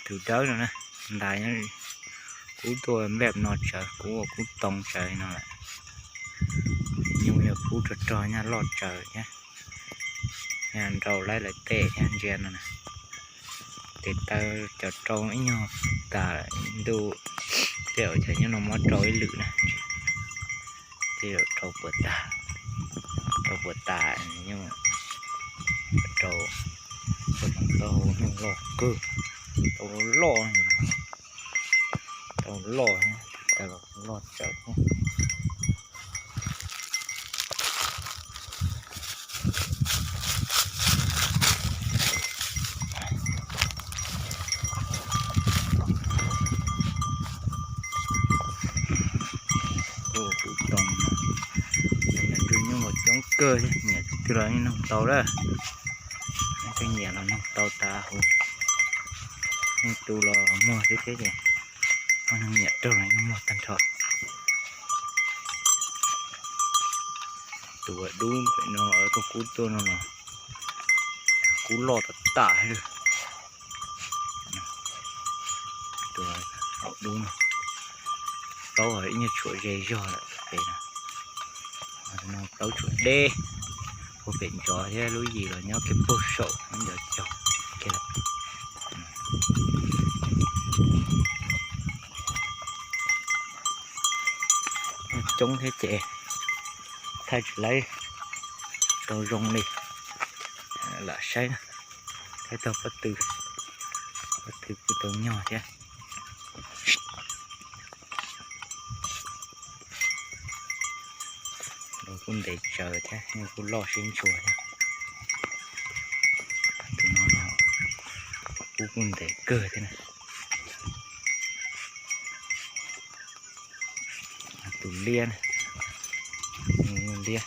Tus dawb no na, ntais kub tuaj npaj no tsawv, kub ua kub too tsawv no lawm. Nyuj yog kub rog rog nyaj loj tsawv thiab, nyaj nrau laib lawv tej thiab ntsia no na. Tes taw cov rau ib nyuag tas ntuj, tej zaum cov nyuj no muab rau ib lwm na. Tej zaum rau puas tas, rau puas tas nyuj, rau, rau hauv nyuj loj kawg, rau loj, rau loj, tas los loj tsawv thiab. Kuv too, nyiam tus nyuj los coob kawg, nyiam twg los yeej nug tau lawm. Leej twg nyiam los nug tau tas huv, leej twg los muag xwb thiab ces, muaj neeg nyiam raug los yeej muag tag nrho. Tus dub pem no tuaj kub tuaj no los kub loj tas tas li. Tus dub no, plaub ib nyuag tshuam ze zog lawm pem no. Tus no plaub tshuam deb, puag pem ntsov thiab lub yim los nyob kiag puag saum lub ncov caug kiag lawm. Coob thiab ces thaij tsis laib tau zoo li, lam saib na, saib tau pob tw, pob tw kuj tau nyog thiab. Los kuj ntev tsawv thiab, nyuj kuj loj sib ntshua thiab. Tus no los kub kuj ntev kawg thiab na. Tus liab, liab.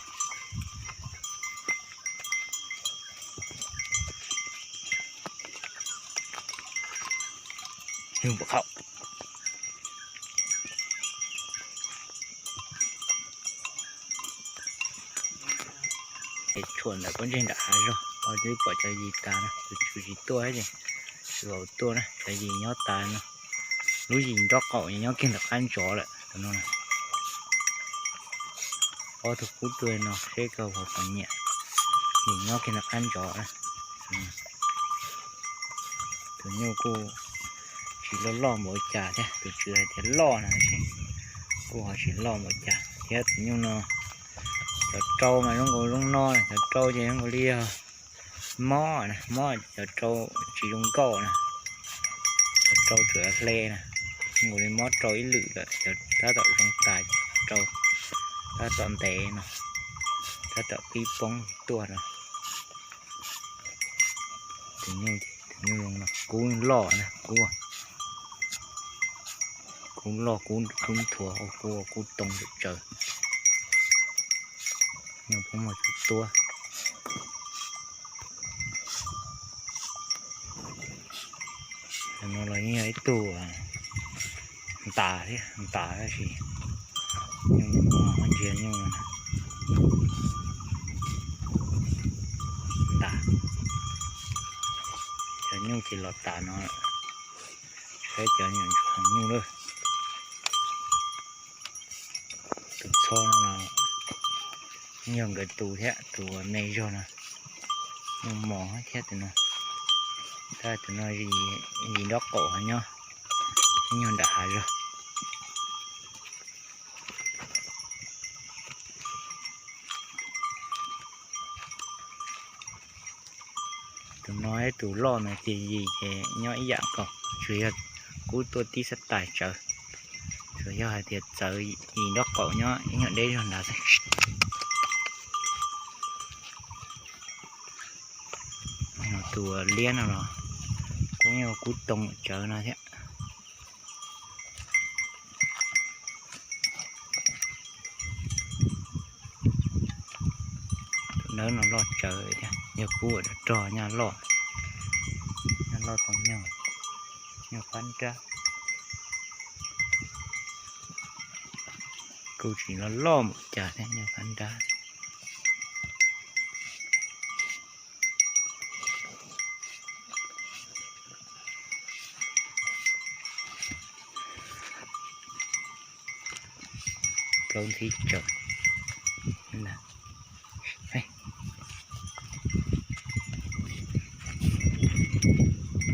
Nyuj npam qhaum. Es tshuam ntawm pob ntseg nram hav zoov, twb pom cov yis tas na, tus tswv tsis tuaj ces, tswv tsis tuaj na, cov yis nyob tas no. Lub yis nrob qaum nyob kiag ntawm qab ntsov lawm tus no. Ob tug kub tuaj no seb koj puas nyiam, yis nyob kiag ntawm qab ntsov na. Tus nyuj kuj tsis loj loj npaum cas thiab, tus tswv hais tias loj na, kuj ho tsis loj npaum cas thiab. Tus nyuj no, cov rau mas zoo nkaus zoo no, cov rau ces zoo nkaus li yog mob na, mob cov rau tsis zoo nkauj na. Cov rau tsuas hle na, zoo nkaus li mob rau ib lwm lawm, cov tab tom zoo tas, rau tab tom ntev no, tab tom pib poob tuaj no. Tus nyuj, tus nyuj zoo no, kub loj na, kub, kub loj, kub, kub nthuav, kub, kub too tsawv. Nyuj poob muaj tsuj tuab. Tus no los yeej yog ib tug ntas thiab, ntas tab sis nyuj, ntsia nyuj, ntas. Cov nyuj ces los tas no, saib cov nyuam ntsuag nyuj lawm. Tus txho no los yog nkawd tus thiab, tus me zog no, nyuj mos thiab tus no. Tab tus no yis nrob qaum ho nyob, nyuag nram hav zog. Tus no ib tus loj no ces yis ces nyob ib yam nkaus, tsuas yog kub tuaj tib xab tais tsawv, tsuas yog hais tias txawv yis nrob qaum nyob ib nyuag deb zog nrad xwb. Tus liab no los kub, kub too tsawv no thiab. Tus dawb no loj tsawv thiab, yog kub rog rog nyaj loj, nyaj loj tau nyog, nyuag qab nrab. Kuj tsis loj loj npaum cas thiab, nyuag qab nrab. plaub nthib tsaws.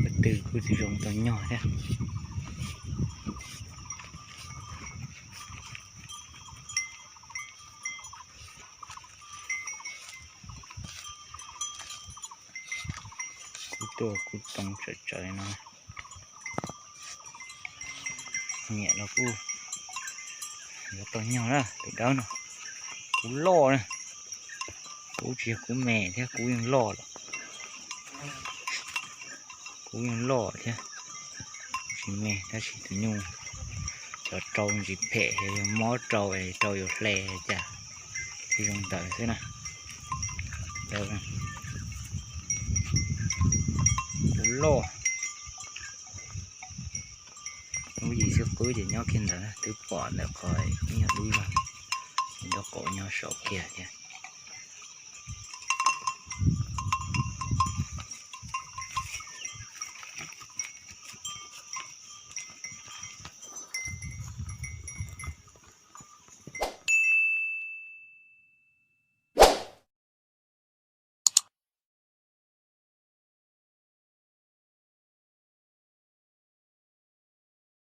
Tus twg kuj tsis zoo tau nyog thiab. Kuj tuaj kuj too tsawv tsawv no. Niam los kuj yuav tau nyog na, tus dawb no. Kuv loj na, kuv tsis yog kuv me thiab, kuv yeej loj lawm. Kuv yeej loj thiab, tsis me tab sis tus nyuj cov rau ntsis phem, yog mob rau, rau yuav hle cas, tsis zoo ntawd xwb na. Kuv loj. Lub yim xwb qwb ces nyob kiag ntawd, twb pom ntawm qhov ib nyuag dub zog, nraub qaum nyob saud kiag thiab.